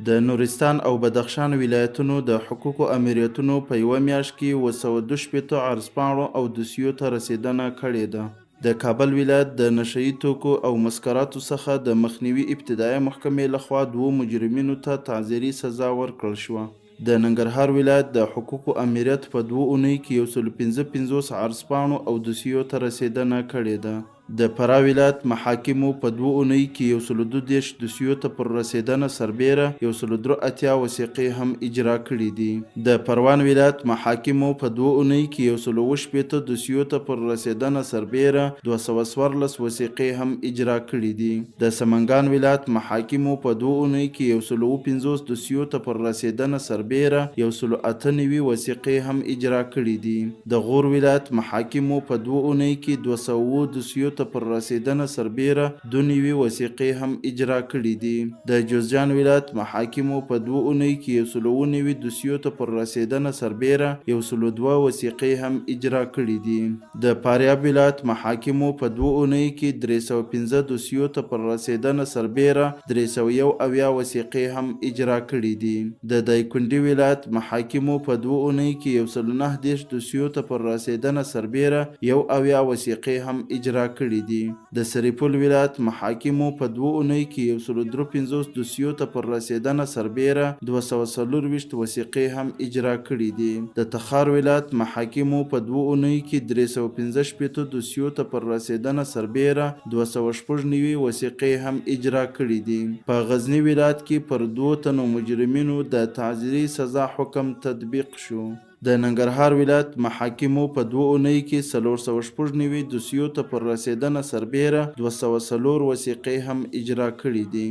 د نورستان او بدخشان ولایتونو د حقوقو آمریتونو په یوه میاشت کې 762 عرضپاڼو او دوسیو ته رسېدنه کړې ده. د کابل ولایت د نشه یي توکو او مسکراتو څخه د مخنیوي ابتدایه محکمې لخوا دوو مجرمینو ته تعزیري سزا ورکړل شوه. د ننګرهار ولایت د حقوقو آمریت په دوو اونیو کې 155 عرضپاڼو او دوسیو ته رسېدنه کړې ده. د فراه ولایت محاکمو په دوو اونیو کې 132 دوسیو ته پر رسېدنه سربېره 183 وثیقې هم اجرا کړې دي. د پروان ولایت محاکمو په دوو اونیو کې 167 دوسیو ته پر رسېدنه سربېره 214 وثیقې هم اجرا کړې دي. د سمنګان ولایت محاکمو په دوو اونیو کې 157 دوسیو ته پر رسېدنه سربېره 198 وثیقې هم اجرا کړې دي. د غور ولایت محاکمو په دوو اونیو کې 207 دوسیو ته پر رسېدنه سربېره 92 وثیقې هم اجرا کړې دي. د جوزجان ولایت محاکمو په دوو اونیو کې 197 دوسیو ته پر رسېدنه سربېره 102 وثیقې هم اجرا کړې دي. د فاریاب ولایت محاکمو په دوو اونیو کې 305 دوسیو ته پر رسېدنه سربېره 371 وثیقې هم اجرا کړې دي. د دایکنډي ولایت محاکمو په دوو اونیو کې 139 دوسیو ته پر رسېدنه سربېره 71 وثیقې هم اجرا کړې دي. د سرپل ولایت محاکمو په دوو اونیو کې 153 دوسیو ته پر رسېدنه سربېره 224 وثیقې هم اجرا کړې دي. د تخار ولایت محاکمو په دوو اونیو کې 365 دوسیو ته پر رسېدنه سربېره 296 وثیقې هم اجرا کړې دي. په غزني ولایت کې پر دوو تنو مجرمینو د تعزیري سزا حکم تطبیق شو. د ننګرهار ولایت محاکمو په دوو اونیو کې 496 دوسیو ته پر رسېدنه سربېره 204 وثیقې هم اجرا کړې دي.